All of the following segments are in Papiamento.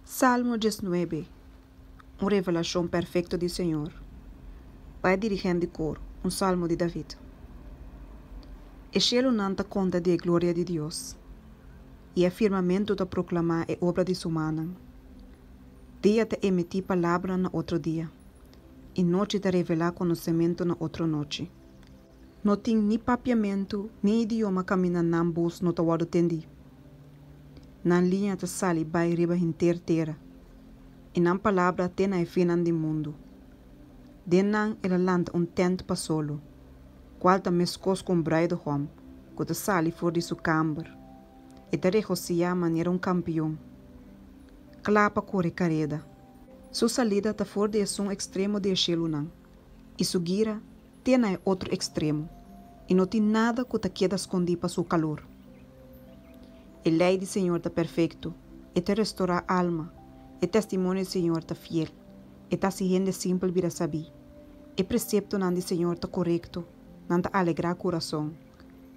Salmo 19. Un revelashon perfekto di Señor. Pa e dirigente di kor, un salmo di David. E shelunan ta konta di e gloria di Dios, i e firmamentu ta proklamá e obra di su mannan. Dia ta emití palabra na otro dia, i nochi ta revelá konosementu na otro nochi. No tin ni papiamentu ni idioma kaminda nan bos no ta wòrdu tendí. Nan liña ta sali bai riba henter tera, i nan palabra te na e finnan di mundu. Den nan el a lanta un tènt pa solo, kual ta meskos ku un bruidegom ku ta sali for di su kamber. E ta regosihá manera un kampion, kla pa kore kareda. Su salida ta for di esun ekstremo di e shelunan, i su gira te na e otro ekstremo, i no tin nada ku ta keda skondí pa su kalor. E lei di Señor ta perfekto, e ta restorá alma. E testimonio di Señor ta fiel, e ta hasi hende simpel bira sabí. E preseptonan di Señor ta korekto, nan ta alegrá kurason.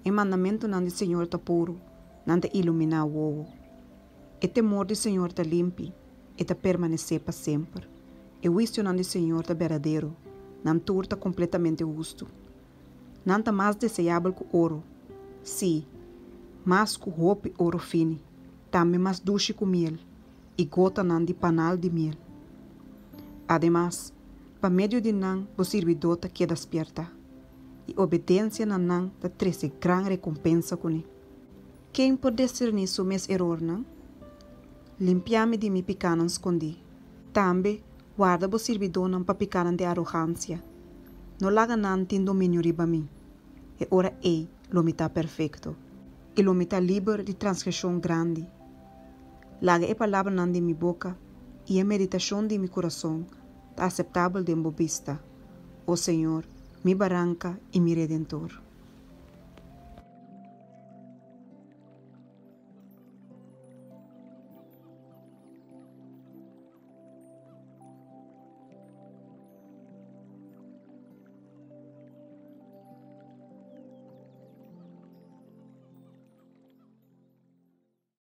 E mandamentunan di Señor ta puru, nan ta iluminá wowo. E temor di Señor ta limpi, e ta permanesé pa semper. E huisionan di Señor ta berdadero, nan tur ta kompletamente hustu. Nan ta mas deseabel ku oro, sí, mas ku hopi oro fini, tambe mas dushi ku miel i gotanan di panal di miel. Ademas, pa medio di nan bo sirbidó ta keda spièrtá, i obedensia na nan ta trese gran rekompensa kuné. Ken por diserní su mes erornan? Limpia mi di mi pikánan skondí. Tambe, warda bo sirbidónan pa pikánan di arogansia. No laga nan tin dominio riba mi. E ora ei lo mi ta perfekto, i lo mi ta liber di transgreshon grandi. Laga e palabranan di mi boka i e meditashon di mi kurason ta aseptabel den bo bista, o Señor, mi Baranka i mi Redentor.